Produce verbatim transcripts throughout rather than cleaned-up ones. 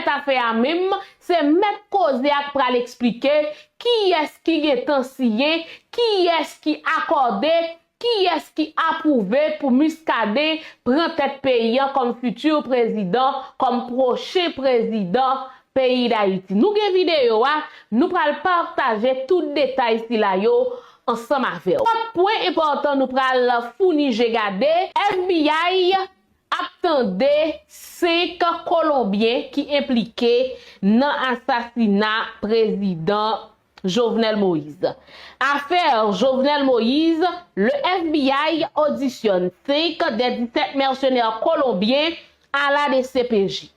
Afè a menm, se mèt koze a k pral eksplike kiyès ki gentan siyen, kiyès ki akòde, kiyès ki apwouve pou Muscadin pran tèt peyi a kòm fiti prezidan, kòm pwochen prezidan peyi Dayiti. Nou gen videyo a, nou pral pataje tout detay sila yo ansanm avè w. Lòt pwen enpòtan nou pral founi je gade, F B I ap tande senk Kolonbyen ki enplike nan asasina prezidan Jovenel Moïse. Affaire Jovenel Moïse, le F B I auditionne cinq des dix-sept mercenaires colombiens à la D C P J.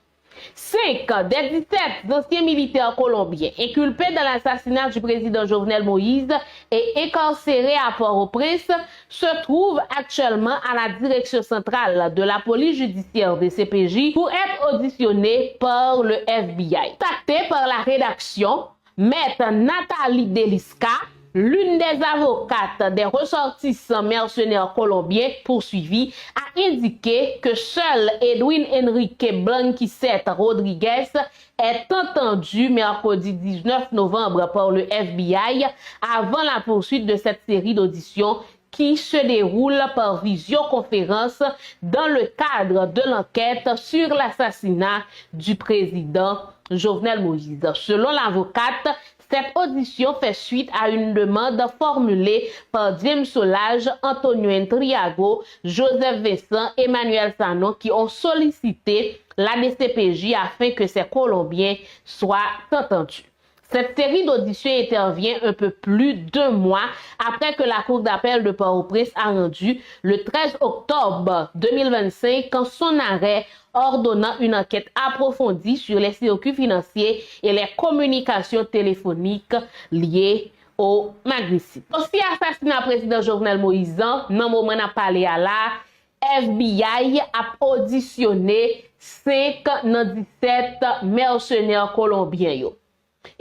Cinq des dix-sept anciens militaires colombiens inculpés dans l'assassinat du président Jovenel Moïse et incarcérés à Port-au-Prince se trouvent actuellement à la direction centrale de la police judiciaire, D C P J, pour être auditionnés par le F B I. Contacté par la rédaction, Maître Nathalie Delisca, l'une des avocates des ressortissants mercenaires colombiens poursuivis, a indiqué que seul Edwin Enrique Blanquisette Rodriguez est entendu mercredi dix-neuf novembre par le F B I avant la poursuite de cette série d'auditions qui se déroule par visioconférence dans le cadre de l'enquête sur l'assassinat du président Jovenel Moïse. Selon l'avocate, cette audition fait suite à une demande formulée par James Solages, Antonio Intriago, Joseph Vincent, Emmanuel Sanon qui ont sollicité la D C P J afin que ces Colombiens soient entendus. Cette série d'auditions intervient un peu plus d'un mois après que la Cour d'appel de Port-au-Prince a rendu, le treize octobre deux mille vingt-cinq, son arrêt ordonnant une enquête approfondie sur les circuits financiers et les communications téléphoniques liées au magnicides. Dosye asasina prezidan Jovenel Moïse an, nan moman n ap pale a la, F B I ap odisyone senk nan disèt mèsenè kolonbyen yo.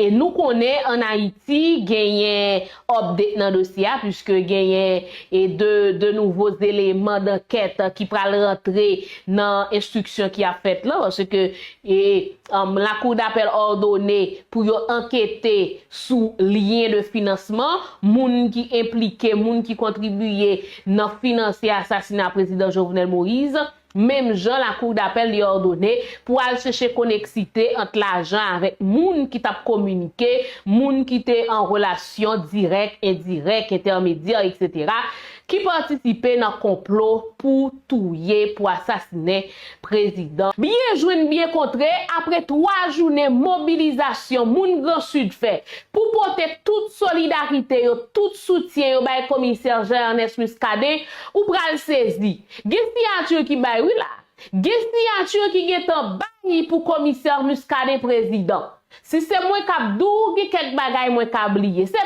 E nou konnen ann Ayiti genyen update nan dosye a, piske genyen e de, de nouvo eleman dankèt ki pral rantre nan enstriksyon ki ap fèt lan, paske e, um, Lakou dapèl òdone pou yo ankete sou lyen de finansman, moun ki enplike, moun ki kontribiye nan finanse asasina prezidan Jovenel Moïse. Menm jan Lakou dapèl li òdone pou al chèche koneksite ant lajan avèk moun ki t ap kominike, moun ki te an relasyon dirèk, endirèk, entèmedyè, etsetera, ki patisipe nan konplo pou touye, pou asasinen prezidan. Byen jwenn, byen kontre, apre twa jounen mobilizasyon moun Gran Sid fè pou pote tout solidarite yo, tout soutyen yo bay komisè Jean Ernest Muscadin, ou pral sezi. Gen siyati ki bay wi la. Gen siyati ki gentan bay pou komisè Muscadin prezidan. Si se mwen k ap di w, gen kèk bagay mwen ka bliye. Se